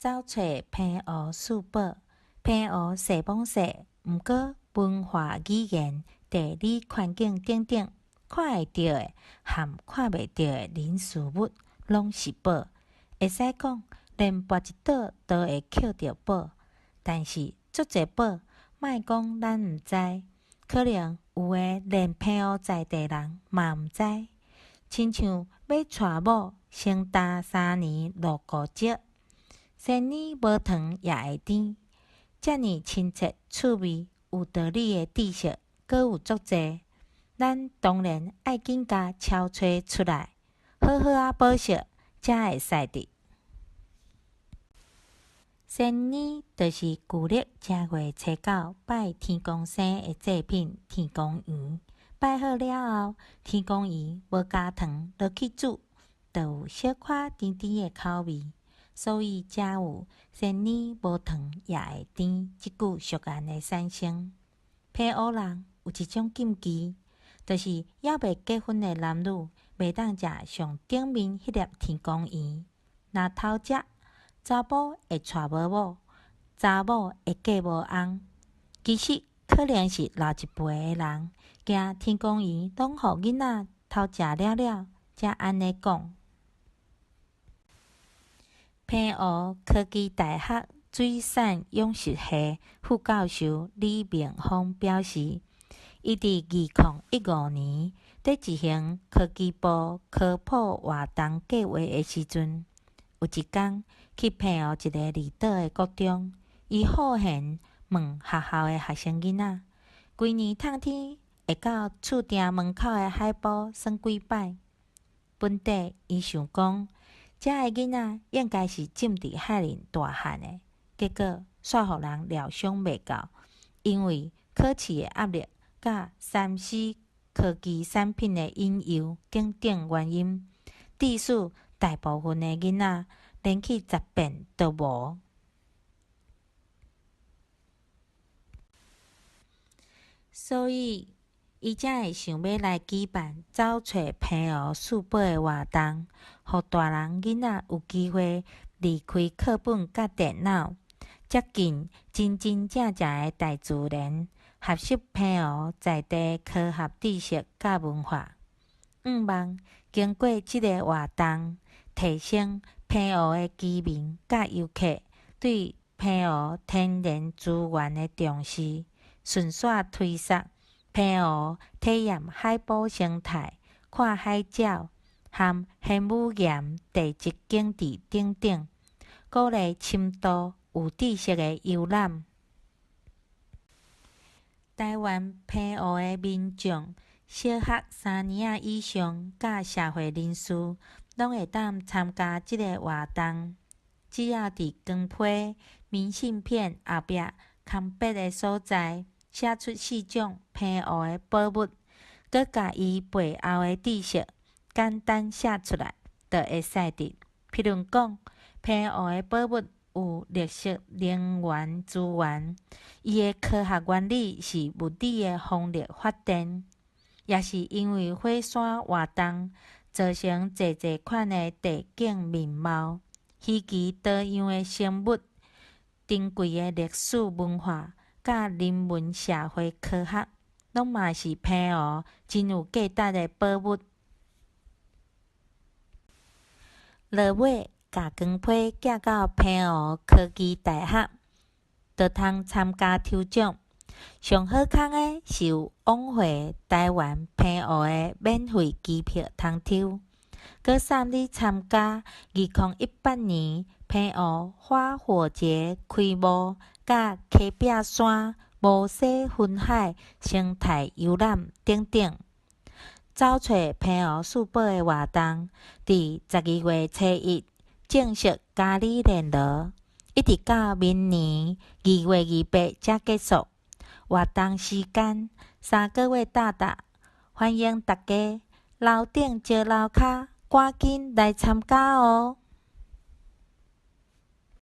走揣澎湖四寶。澎湖細罔細，毋過文化語言、地理環境等等，看會著的和看袂著的人事物，攏是寶。會使講，連跋一倒都會抾著寶。但是足濟寶，莫講咱毋知，可能有的連澎湖在地人嘛毋知。親像欲娶某，先擔3年蘆菇粥，仙奶無糖也會甜。遮爾親切、趣味、有道理的知識，閣有足濟，咱當然愛緊共撨揣出來，好好仔保釋，才會使得。仙奶就是舊曆正月初九拜天公生的祭品天公圓。拜好了後，天公圓無加糖落去煮，就有小可甜甜的口味。所以才有仙奶無糖也會甜這句俗諺的產生。澎湖人有一種禁忌，就是猶未結婚的男女袂當食上頂面彼粒天公圓。若偷食，查埔會娶無某，查某會嫁無翁。其實可能是老一輩的人驚天公圓攏予囡仔偷食了了，才按呢講。澎湖科技大學水產養殖系副教授李明峰表示，伊佇2015年佇執行科技部科普活動計畫的時陣，有一工去澎湖一個離島的國中，伊好閒問學校的學生囡仔，規年冬天會到厝埕門口的海埔耍幾擺？本底伊想講，遮的囡仔應該是浸佇海裡大漢的，結果煞予人料想袂到，因為考試的壓力、佮3C 科技產品的引誘等等原因，致使大部分的囡仔連去10遍都無。所以，伊才會想欲來舉辦走揣澎湖四寶的活動，予大人囡仔有機會離開課本佮電腦，接近真真正正的大自然，學習澎湖在地科學知識佮文化。向望經過這个活動，提升澎湖的居民佮遊客對澎湖天然資源的重視，順紲推捒澎湖體驗海埔生態、看海鳥、含玄武岩地質景致等等，鼓勵深度有知識的遊覽。台灣澎湖的民眾，小學三年仔以上佮社會人士，攏會當參加這个活動。只要佇光批、明信片後壁空白的所在，寫出四種澎湖的寶物，閣共伊背後的知識簡單寫出來，就會使得。譬如講，澎湖的寶物有綠色能源資源，伊的科學原理是物理的風力發電，也是因為火山活動造成濟濟款的地景面貌、稀奇多樣的生物、珍貴的歷史文化。佮人文社會科學，攏嘛是澎湖真有價值的寶物。落尾，共光批寄到澎湖科技大學，就通參加抽獎。上好康的是有往回台灣澎湖的免費機票通抽，閣送你參加2018年澎湖花火節開幕佮溪壁山摩西分海生態遊覽等等。走揣澎湖四寶的活動，佇12月初1正式共你聯絡，一直到明年2月28才結束。活動時間3個月搭搭，歡迎大家樓頂招樓跤，趕緊來參加哦！